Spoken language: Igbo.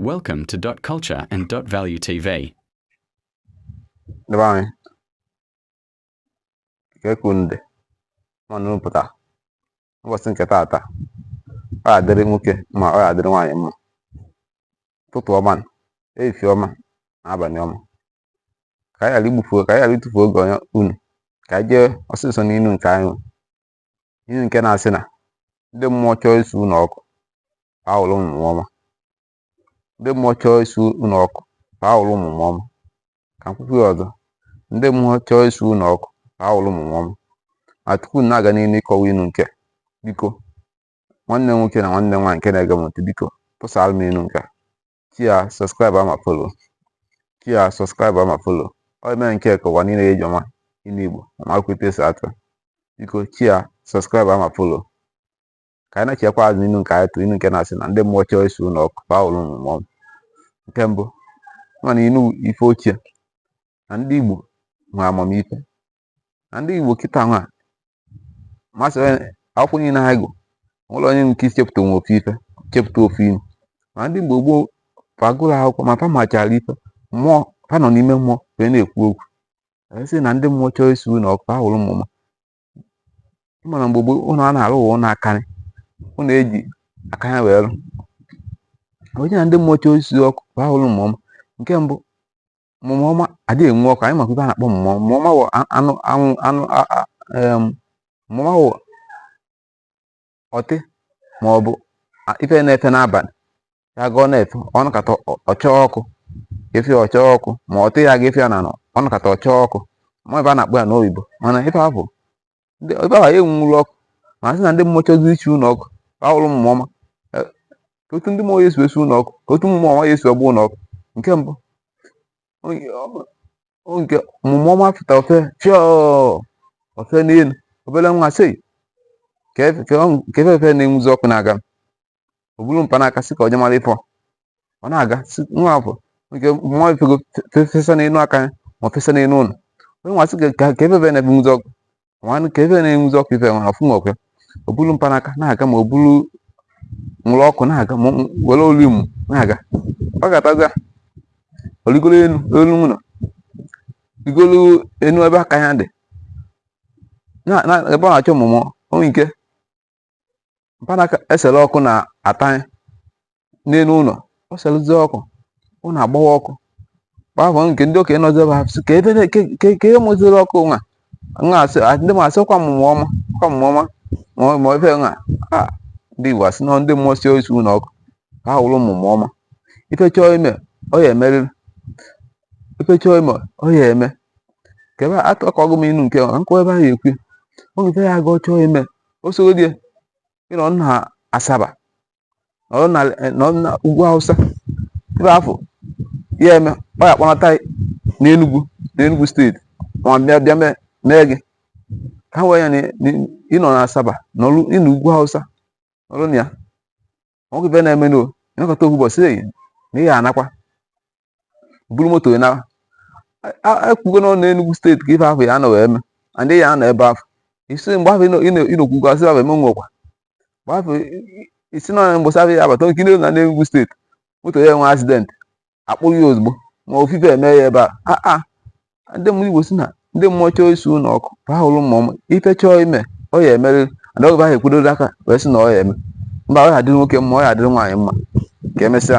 Welcome to Dot Culture and Dot Value TV. Ndị be anyị, nke ka unu dị ma unu pụta ụbọchị nke taata, ọ ga-adịrị nwoke ma ọ ga-adịrị nwaanyị mma. Ụtụtụ ọma, ehihie ọma na abalị ọma. Ka anyị ghara igbufu, ka anyị ghara ịtụfu oge onye unu, ka anyị jee ọsịsọ n'inu nke anyị, inu nke na-asị na ndị mmụọ chọọ isu unu ọkụ, fa wụrụ mmụọ ọma. Ndị mmụọ chọọ isu unu ọkụ, fa wụrụ mmụọ ọma. Ka m kwukwu ya ọzọ: ndị mmụọ chọọ isu unu ọkụ, fa wụrụ mmụọ ọma. Ma tupu m na-aga n'ihu ịkọwa inu nke, biko, nwanne m nwoke na nwanne m nwaanyị nke na-ege m ntị, biko tụsara m inu nke a, share, subscribe ma follow, share, subscribe ma follow. Ọ eme nke ka ụwa niile eji ọma inu Igbo ma marakwa etu esi atụ. Biko share, subscribe ma follow. Ka anyị na-echekwa azụ inu nke anyị tụrụ, inu nke na-asị na ndị mmụọ chọọ isu unu ọkụ, fa wụrụ mmụọ ọma. Nke mbụ, mana inu ife ochie na ndị Igbo nwere amamife na ndị Igbo kịta nwa masị akwụkwọ niile ha gụ, nwere onye nke chepụta nwe ofu ife, chepụta ofu inu. Ma ndị Igbo gboo, fa gụrụ akwụkwọ, ma fa machara ife mmụọ, fa nọ n'ime mmụọ wee na-ekwu okwu. Sị na ndị mmụọ chọọ isu unu ọkụ, fa wụrụ mmụọ. Mana mgbe gboo, ụlọ a na-arụ ụlọ akanya, ụlọ eji akanya wee rụ. Onye na ndị mmụọ chọọ isu ọkụ, fa wụrụ mmụọ. Nke mbụ, mmụọ ọma adịghị enwe ọkụ. Anyị makwa ife a na-akpọ mmụọ. Mmụọ ọma wụ anụ anwụ anụ, mmụọ ọma wụ ọtị ma ọ bụ ife na-efe n'abalị. Ya ga ọ na-efe, ọnụkata ọchọọ ọkụ efe, ọchọọ ọkụ ma ọtị ya ga-efe ya na ọnụkata ọchọọ ọkụ. Ma ebe a na-akpọ ya n'oyibo, mana ife ahụ ndị ebe ahụ enwuru ọkụ. Ma sị na ndị mmụọ chọzi ichu ụlọ ọkụ, ka wụrụ mmụọ ọma. Ka otu ndị mmụọ ya esi esu ụlọ ọkụ, ka otu mmụọ ọma ya esi ọgba ụlọ ọkụ. Nke mbụ, nke mmụọ ọma pụta, ofe fịọ ofe n'elu. Obere nwa sị ka efe efe na-enwuzi ọkụ na-aga, o buru mkpanaka sị ka o je mara ife ọ na-aga. Sị nwa afọ nke mmụọ efego fesa n'elu aka ya ma fesa n'elu ụlọ. Onye nwa sị ka efe efe na-enwuzi ọkụ, nwanne, ka efe na-enwuzi ọkụ, ife nwa afụ nwekwe. O buru mkpanaka na-aga, ma o buru nwụrụ ọkụ na-aga, ma were olu na-aga. Ọ ga-atazi oligolo elu elu ụlọ, rigolo enu ebe aka ya dị na ebe ọ na-achọ ọmụmụ. Onwe nke mkpanaka esere ọkụ na-ata n'elu ụlọ, ọ selụzie ọkụ, ụlọ agbawa ọkụ. Gbafọ nke ndị okenye nọzi ebe ha sị ka ebe ka ihe mụziri ọkụ. Nwa nwa asị ndị ma asị kwa mmụọ ọma, kwa mmụọ ọma ma ife nwa a. Ndị Igbo asị na ndị mmụọ si isu ụlọ ọkụ, ka ha wụrụ mmụọ ọma. Ife chọọ ime, ọ ya emerịrị. Ife chọọ ime, ọ ya eme. Ka ebe akọgụ m inu nke nkọ ebe ahụ ekwu ọ ife ya aga ọ chọọ ime, o sogodi ịnọ na Asaba, nọ na ugwu Hausa ebe afọ ya eme, ọ ya akpọnata n'Enugu, n'Enugu steeti, ma bịa bịa mee gị ka wee ya na ịnọ na Asaba, nọrụ ịnọ ugwu Hausa, nọrụ na ya. Nwoke ife na-eme n'o ịnọkọta ofu ụbọchị eyi na ị ya anakwa buru moto na ekwugo nọ n'Enugu steeti ka ife ahụ ya anọ wee mee and ya anọ ebe ahụ. Isi mgbe ahụ ịnọkwugo asị ahụ eme nwekwa mgbe ahụ isi nọ mgbe ahụ ya abata nke na n'Enugu steeti, moto ya enwe accident, akpụghị ya ozugbo, ma ofufe eme ya ebe a. A ndị mmụọ Igbo si na ndị mmụọ chọọ isu ụlọ ọkụ, ka ha hụrụ mmụọ. Ife chọọ ime, ọ ya emerịrị. And ọ ahụ ekwudoro aka wee sị na ọ ya eme. Mba, ọ ya adịrị nwoke mma, ọ ya adịrị nwaanyị mma. Ka emesịa.